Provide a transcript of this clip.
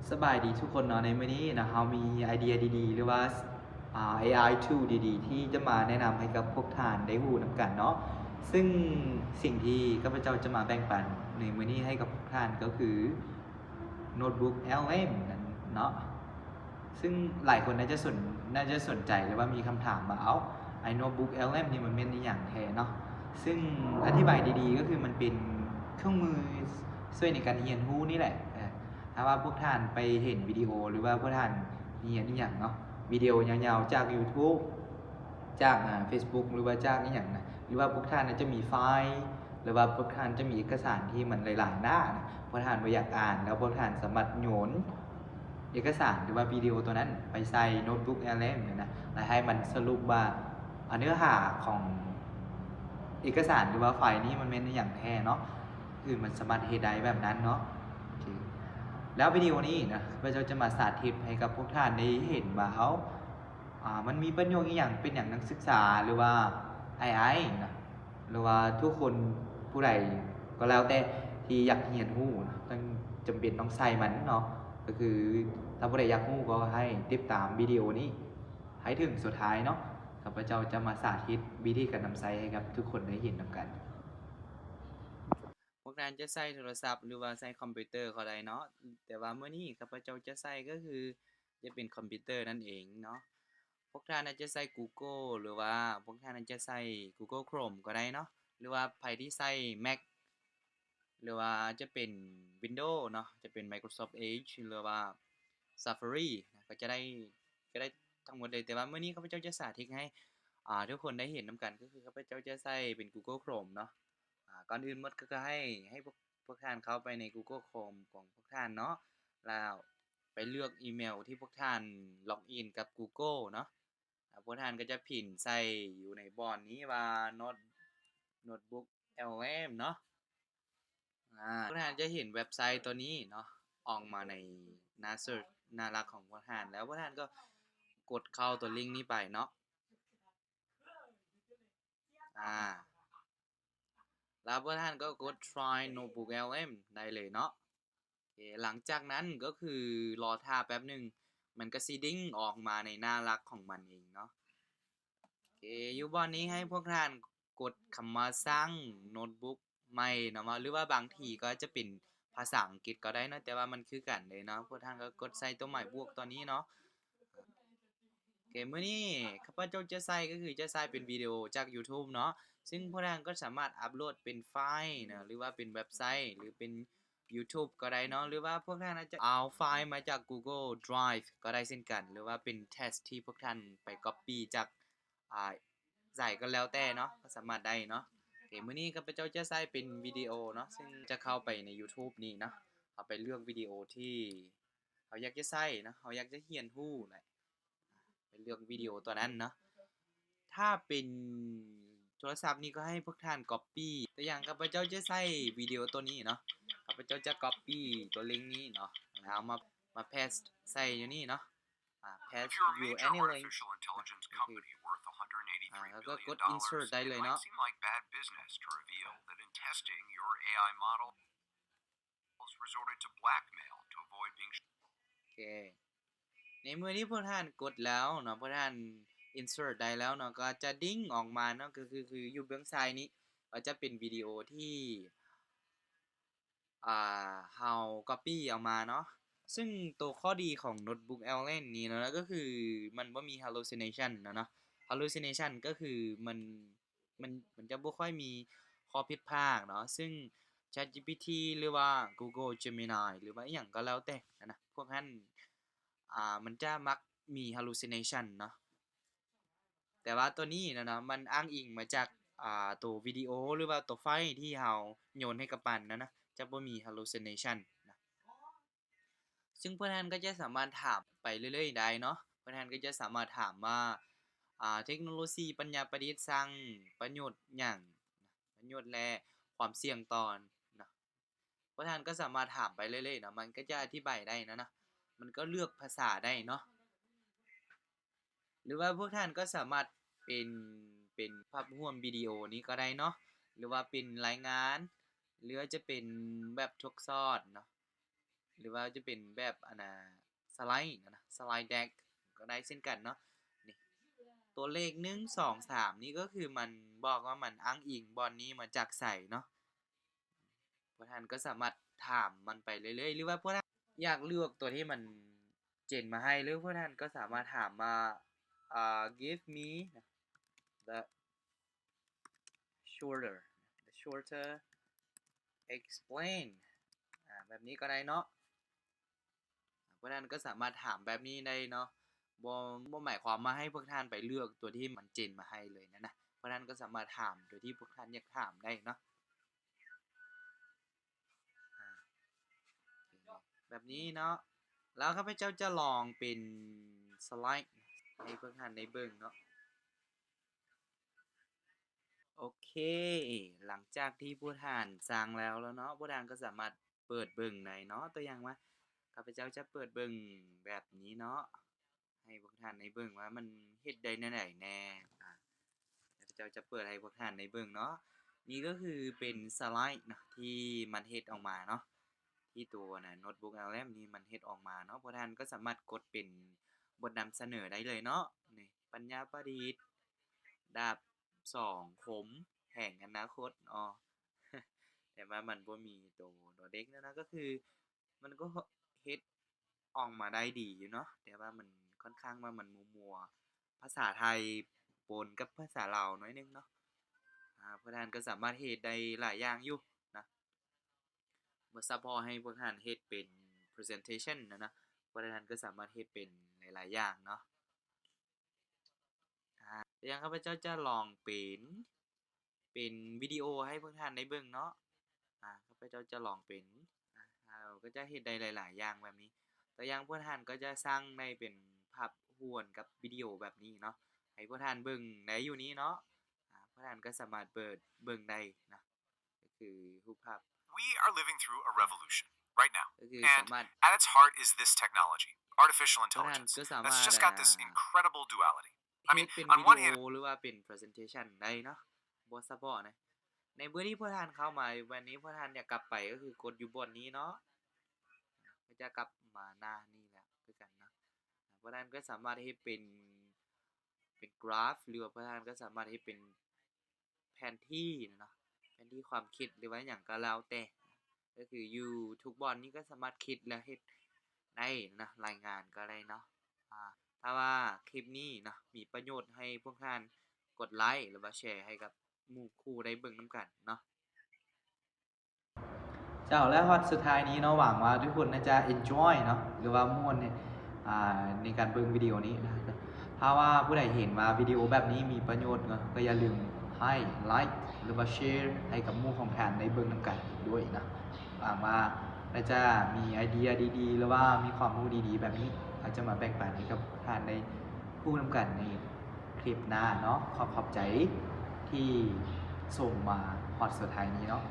ສະບາຍດີທຸກຄົນເນາະ, ໃນມື້ນີ້ເນາະ ເຮົາມີໄອເດຍດີໆ ຫຼືວ່າ ອາ ເອໄອທູລດີໆ ທີ່ຈະມາແນະນຳໃຫ້ກັບພວກທ່ານໄດ້ຮູ້ນຳກັນເນາະ. ຊຶ່ງສິ່ງທີ່ຂ້າພະເຈົ້າຈະມາແບ່ງປັນໃນມື້ນີ້ໃຫ້ກັບພວກທ່ານກໍຄື ໂນດບຸກແອລເອັມນັ້ນເນາະ. ຊຶ່ງຫຼາຍຄົນໜ້າຈະສົນ ໜ້າຈະສົນໃຈ ຫຼືວ່າມີຄຳຖາມວ່າ ເອົ້າ ໄອ້ໂນດບຸກແອລເອັມນີ້ມັນແມ່ນອີ່ຫຍັງແທ້ເນາະ? ຊຶ່ງອະທິບາຍດີໆ ກໍຄືມັນເປັນເຄື່ອງມືຊ່ວຍໃນການຮຽນຮູ້ນີ້ແຫຼະ. ເອີ ຖ້າວ່າພວກທ່ານໄປເຫັນວິດີໂອ ຫຼືວ່າພວກທ່ານຮຽນອີ່ຫຍັງເນາະ ວິດີໂອຍາວໆ ຈາກຢູທູບ ຈາກ ອາ ເຟສບຸກ ຫຼືວ່າຈາກອີ່ຫຍັງນະ ຫຼືວ່າພວກທ່ານອາດຈະມີໄຟລ໌ ຫຼືວ່າພວກທ່ານຈະມີເອກະສານທີ່ມັນຫຼາຍໆໜ້ານະ ພວກທ່ານບໍ່ຢາກອ່ານ ແລ້ວພວກທ່ານສາມາດໂຍນເອກະສານ ຫຼືວ່າວິດີໂອຕົວນັ້ນໄປໃສ່ໂນດບຸກແອລເອັມນີ້ນະ ແລ້ວໃຫ້ມັນສະຫຼຸບວ່າ ອາ ເນື້ອຫາຂອງເອກະສານ ຫຼືວ່າໄຟລ໌ນີ້ມັນແມ່ນອີ່ຫຍັງແທ້ເນາະ. ຄືມັນສາມາດເຮັດໄດ້ແບບນັ້ນເນາະ. ໂອເຄ ແລ້ວວິດີໂອນີ້ນະ ຂ້າພະເຈົ້າຈະມາສາທິດໃຫ້ກັບພວກທ່ານໄດ້ເຫັນວ່າ ເອົ້າ ອາ ມັນມີປະໂຫຍດອີ່ຫຍັງ ເປັນຫຍັງນັກສຶກສາ ຫຼືວ່າອ້າຍໆນະ ຫຼືວ່າທຸກຄົນຜູ້ໃດກໍແລ້ວແຕ່ທີ່ຢາກຮຽນຮູ້ນະ ຕ້ອງ ຈຳເປັນຕ້ອງໃຊ້ມັນເນາະ. ກໍຄືຖ້າຜູ້ໃດຢາກຮູ້ກໍໃຫ້ຕິດຕາມວິດີໂອນີ້ໃຫ້ເຖິງສຸດທ້າຍເນາະ. ຂ້າພະເຈົ້າຈະມາສາທິດວິທີການນຳໃຊ້ໃຫ້ກັບທຸກຄົນໄດ້ເຫັນນຳກັນ. ພວກທ່ານຈະໃຊ້ໂທລະສັບ ຫຼືວ່າໃຊ້ຄອມພິວເຕີກໍໄດ້ເນາະ, ແຕ່ວ່າມື້ນີ້ຂ້າພະເຈົ້າຈະໃຊ້ກໍຄືຈະເປັນຄອມພິວເຕີນັ້ນເອງເນາະ. ພວກທ່ານອາດຈະໃຊ້ກູໂກ ຫຼືວ່າພວກທ່ານອາດຈະໃຊ້ກູໂກໂຄຣມກໍໄດ້ເນາະ, ຫຼືວ່າໃຜທີ່ໃຊ້ແມັກ ຫຼືວ່າຈະເປັນວິນໂດເນາະ ຈະເປັນໄມໂຄຣຊອບເອດຈ໌ ຫຼືວ່າຊາຟາຣີ ກໍຈະໄດ້ ກໍໄດ້ທັງໝົດເລີຍ. ແຕ່ວ່າມື້ນີ້ຂ້າພະເຈົ້າຈະສາທິດໃຫ້ ອາ ທຸກຄົນໄດ້ເຫັນນຳກັນ ກໍຄືຂ້າພະເຈົ້າຈະໃຊ້ເປັນກູໂກໂຄຣມເນາະ. ອາ ກ່ອນອື່ນໝົດກໍ ກໍໃຫ້ ໃຫ້ພວກ ພວກທ່ານເຂົ້າໄປໃນກູໂກໂຄຣມຂອງພວກທ່ານເນາະ ແລ້ວໄປເລືອກອີເມວທີ່ພວກທ່ານລັອກອິນກັບກູໂກເນາະ. ອາ ພວກທ່ານກໍຈະພິມໃສ່ຢູ່ໃນບ່ອນນີ້ວ່າໂນດ ໂນດບຸກແອລເອັມເນາະ. ອາ ພວກທ່ານຈະເຫັນເວັບໄຊຕົວນີ້ເນາະ ອອກມາໃນໜ້າເສີດ ໜ້າຫຼັກຂອງພວກທ່ານ ແລ້ວພວກທ່ານກໍກົດເຂົ້າຕົວລິ້ງນີ້ໄປເນາະ. ອາ ແລ້ວພວກທ່ານກໍກົດ try notebook lm ໄດ້ເລີຍເນາະ. ໂອເຄ ຫຼັງຈາກນັ້ນກໍຄືລໍຖ້າແປັບໜຶ່ງ ມັນກໍຊິດິ້ງອອກມາໃນໜ້າຫຼັກຂອງມັນເອງເນາະ. ໂອເຄ ຢູ່ບ່ອນນີ້ໃຫ້ພວກທ່ານກົດຄຳວ່າສ້າງໂນດບຸກໃໝ່ເນາະ ຫຼືວ່າບາງທີກໍອາດຈະເປັນພາສາອັງກິດກໍໄດ້ເນາະ ແຕ່ວ່າມັນຄືກັນເລີຍເນາະ. ພວກທ່ານກໍກົດໃສ່ຕົວໝາຍບວກຕົວນີ້ເນາະ. ໂອເຄ ມື້ນີ້ຂ້າພະເຈົ້າຈະໃຊ້ ກໍຄືຈະໃຊ້ເປັນວິດີໂອຈາກຢູທູບເນາະ, ຊຶ່ງພວກທ່ານກໍສາມາດອັບໂຫຼດເປັນໄຟລ໌ນະ ຫຼືວ່າເປັນເວັບໄຊ ຫຼືເປັນຢູທູບກໍໄດ້ເນາະ ຫຼືວ່າພວກທ່ານອາດຈະເອົາໄຟລ໌ມາຈາກກູໂກດຣາຍກໍໄດ້ເຊັ່ນກັນ ຫຼືວ່າເປັນເທັກທີ່ພວກທ່ານໄປກັອບປີ້ຈາກ ອາ ໃສກໍແລ້ວແຕ່ເນາະ ກໍສາມາດໄດ້ເນາະ. ໂອເຄ ມື້ນີ້ຂ້າພະເຈົ້າຈະໃຊ້ເປັນວິດີໂອເນາະ ຊຶ່ງຈະເຂົ້າໄປໃນຢູທູບນີ້ເນາະ ເຮົາໄປເລືອກວິດີໂອທີ່ເຮົາຢາກຈະໃຊ້ເນາະ ເຮົາຢາກຈະຮຽນຮູ້ນະ ໄປເລືອກວິດີໂອຕົວນັ້ນເນາະ. ຖ້າເປັນໂທລະສັບນີ້ກໍໃຫ້ພວກທ່ານກັອບປີ້ ຕົວຢ່າງຂ້າພະເຈົ້າຈະໃຊ້ວິດີໂອຕົວນີ້ເນາະ ຂ້າພະເຈົ້າຈະກັອບປີ້ຕົວລິ້ງນີ້ເນາະ ແລ້ວເອົາມາ ມາເພສໃສ່ຢູ່ນີ້ເນາະ. ອາ paste your any link ອາ ແລ້ວກໍກົດ insert ໄດ້ເລີຍເນາະ. Resorted to blackmail to avoid being ໂອເຄ ໃນເມື່ອທີ່ພວກທ່ານກົດແລ້ວເນາະ ພວກທ່ານ insert ໄດ້ແລ້ວເນາະ ກໍຈະດິ້ງອອກມາເນາະ ກໍຄື ຄືຢູ່ເບື້ອງຊ້າຍນີ້ ກໍຈະເປັນວິດີໂອທີ່ ອ່າ ເຮົາກັອບປີ້ເອົາມາເນາະ. ຊຶ່ງໂຕຂໍ້ດີຂອງໂນດບຸກແອລເອັມນີ້ເນາະ ກໍຄືມັນບໍ່ມີ hallucination ເນາະ hallucination ກໍຄືມັນ ມັນ ມັນຈະບໍ່ຄ່ອຍມີຂໍ້ຜິດພາກເນາະ ຊຶ່ງ ChatGPT ຫຼືວ່າ Google Gemini ຫຼືວ່າອີ່ຫຍັງກໍແລ້ວແຕ່ຫັ້ນນະ ພວກນັ້ນ ອ່າ ມັນຈະມັກມີ hallucination ເນາະ. ແຕ່ວ່າຕົວນີ້ນະເນາະ ມັນອ້າງອີງມາຈາກ ອ່າ ໂຕວິດີໂອ ຫຼືວ່າໂຕໄຟລ໌ທີ່ເຮົາໂຍນໃຫ້ກັບມັນນະນະ ຈະບໍ່ມີ hallucination ນະ. ຊຶ່ງພວກທ່ານກໍຈະສາມາດຖາມໄປເລື້ອຍໆໄດ້ເນາະ ພວກທ່ານກໍຈະສາມາດຖາມວ່າ ອ່າ ເທັກໂນໂລຊີປັນຍາປະດິດສ້າງປະໂຫຍດຫຍັງ ປະໂຫຍດ ແລະ ຄວາມສ່ຽງຕໍ່ນະ ພວກທ່ານກໍສາມາດຖາມໄປເລື້ອຍໆເນາະ ມັນກໍຈະອະທິບາຍໄດ້ນະນະ ມັນກໍເລືອກພາສາໄດ້ເນາະ. ຫຼືວ່າພວກທ່ານກໍສາມາດເປັນ ເປັນພາບຮ່ວມວິດີໂອນີ້ກໍໄດ້ເນາະ ຫຼືວ່າເປັນລາຍງານ ຫຼືວ່າຈະເປັນແບບທົດສອບເນາະ. ຫຼືວ່າຈະເປັນແບບອັນນ່າ ສະໄລນະ ສະໄລແດັກກໍໄດ້ເຊັ່ນກັນເນາະ. ນີ້ ຕົວເລກໜຶ່ງ ສອງ ສາມ ນີ້ກໍຄືມັນບອກວ່າມັນອ້າງອີງບ່ອນນີ້ມາຈາກໃສເນາະ. ພວກທ່ານກໍສາມາດຖາມມັນໄປເລື້ອຍໆ ຫຼືວ່າພວກທ່ານຢາກເລືອກຕົວທີ່ມັນເຈນມາໃຫ້ ຫຼືພວກທ່ານກໍສາມາດຖາມວ່າ ອ່າ give me the shorter the shorter explain ອາ ແບບນີ້ກໍໄດ້ເນາະ. ພວກທ່ານກໍສາມາດຖາມແບບນີ້ໄດ້ເນາະ ບໍ່ ບໍ່ໝາຍຄວາມວ່າໃຫ້ພວກທ່ານໄປເລືອກຕົວທີ່ມັນເຈນມາໃຫ້ເລີຍນະນະ. ພວກທ່ານກໍສາມາດຖາມໂດຍທີ່ພວກທ່ານຢາກຖາມໄດ້ເນາະ ອາ ແບບນີ້ເນາະ. ແລ້ວຂ້າພະເຈົ້າຈະລອງເປັນສະໄລໃຫ້ພວກທ່ານໄດ້ເບິ່ງເນາະ. ໂອເຄ ຫຼັງຈາກທີ່ພວກທ່ານສ້າງແລ້ວແລ້ວເນາະ ພວກທ່ານກໍສາມາດເປີດເບິ່ງໄດ້ເນາະ. ຕົວຢ່າງວ່າ ຂ້າພະເຈົ້າຈະເປີດເບິ່ງແບບນີ້ເນາະ ໃຫ້ພວກທ່ານໄດ້ເບິ່ງວ່າມັນເຮັດໄດ້ແນວໃດແດ່. ອາ ຂ້າພະເຈົ້າຈະເປີດໃຫ້ພວກທ່ານໄດ້ເບິ່ງເນາະ. ນີ້ກໍຄືເປັນສະໄລເນາະ ທີ່ມັນເຮັດອອກມາເນາະ ທີ່ຕົວນະ Notebook LLM ນີ້ມັນເຮັດອອກມາເນາະ. ພວກທ່ານກໍສາມາດກົດເປັນບົດນຳສະເໜີໄດ້ເລີຍເນາະ. ນີ້ ປັນຍາປະດິດ ດາບສອງຄົມແຫ່ງອະນາຄົດເນາະ ແຕ່ວ່າມັນບໍ່ມີໂຕດອເດັກນະນະ ກໍຄືມັນກໍເຮັດອອກມາໄດ້ດີຢູ່ເນາະ ແຕ່ວ່າມັນຄ່ອນຂ້າງວ່າມັນມົວໆ ພາສາໄທປົນກັບພາສາລາວໜ້ອຍໜຶ່ງເນາະ. ອາ ພວກທ່ານກໍສາມາດເຮັດໄດ້ຫຼາຍຢ່າງຢູ່ນະ ບໍ່ສະເພາະໃຫ້ພວກທ່ານເຮັດເປັນ presentation ນະນະ ພວກທ່ານກໍສາມາດເຮັດເປັນຫຼາຍໆຢ່າງເນາະ. ອາ ຢ່າງຂ້າພະເຈົ້າຈະລອງເປັນ ເປັນວິດີໂອໃຫ້ພວກທ່ານໄດ້ເບິ່ງເນາະ. ອາ ຂ້າພະເຈົ້າຈະລອງເປັນ ອາ ເຮົາກໍຈະເຮັດໄດ້ຫຼາຍໆຢ່າງແບບນີ້. ຕົວຢ່າງພວກທ່ານກໍຈະສ້າງໄດ້ເປັນພາບຮ່ວມກັບວິດີໂອແບບນີ້ເນາະ ໃຫ້ພວກທ່ານເບິ່ງໄດ້ຢູ່ນີ້ເນາະ. ອາ ພວກທ່ານກໍສາມາດເປີດເບິ່ງໄດ້ນະ ກໍຄືຮູບພາບ We are living through a revolution right now. ກໍຄື And ສາມາດ at its heart is this technology, artificial ພວກທ່ານ intelligence, ກໍສາມາດ that's just got this ອາ incredible duality. I ເຮັດ mean, ເປັນ on ວິ one ດີໂອ hand ຫຼືວ່າເປັນ presentation ໄດ້ເນາະ ບໍ່ສະເພາະນະ. ໃນເມື່ອທີ່ພວກທ່ານເຂົ້າມາ ແບບນີ້ພວກທ່ານຢາກກັບໄປ ກໍຄືກົດຢູ່ບ່ອນນີ້ເນາະ ກໍຈະກັບມາໜ້ານີ້ແລ້ວຄືກັນເນາະ. ພວກທ່ານກໍສາມາດເຮັດເປັນ ເປັນກຣາຟ ຫຼືວ່າພວກທ່ານກໍສາມາດເຮັດເປັນ ແຜນທີ່ນະເນາະ ແຜນທີ່ຄວາມຄິດ ຫຼືວ່າຫຍັງກໍແລ້ວແຕ່ ກໍຄືຢູ່ທຸກບ່ອນນີ້ກໍສາມາດຄິດແລ້ວເຮັດໄດ້ນະ ລາຍງານກໍໄດ້ເນາະ. ອາ ຖ້າວ່າຄລິບນີ້ເນາະ ມີປະໂຫຍດໃຫ້ພວກທ່ານ ກົດໄລ ຫຼືວ່າແຊໃຫ້ກັບໝູ່ຄູ່ໄດ້ເບິ່ງນຳກັນເນາະ. ເຈົ້າ ແລະ ຮອດສຸດທ້າຍນີ້ເນາະ ຫວັງວ່າທຸກຄົນໜ້າຈະ enjoy ເນາະ ຫຼືວ່າມ່ວນໃນ ອ່າ ໃນການເບິ່ງວິດີໂອນີ້ນະ. ຖ້າວ່າຜູ້ໃດເຫັນວ່າວິດີໂອແບບນີ້ມີປະໂຫຍດເນາະ ກໍຢ່າລືມໃຫ້ like ຫຼືວ່າ share ໃຫ້ກັບໝູ່ຂອງທ່ານໄດ້ເບິ່ງນຳກັນດ້ວຍເນາະ. ຫວັງວ່າໜ້າຈະມີໄອເດຍດີໆ ຫຼືວ່າມີຄວາມຮູ້ດີໆແບບນີ້ ເຮົາຈະມາແບ່ງປັນໃຫ້ກັບທ່ານໄດ້ຮູ້ນຳກັນໃນ ຄລິບໜ້າເນາະ. ຂໍຂອບໃຈທີ່ຊົມມາຮອດສຸດທ້າຍນີ້ເນາະ.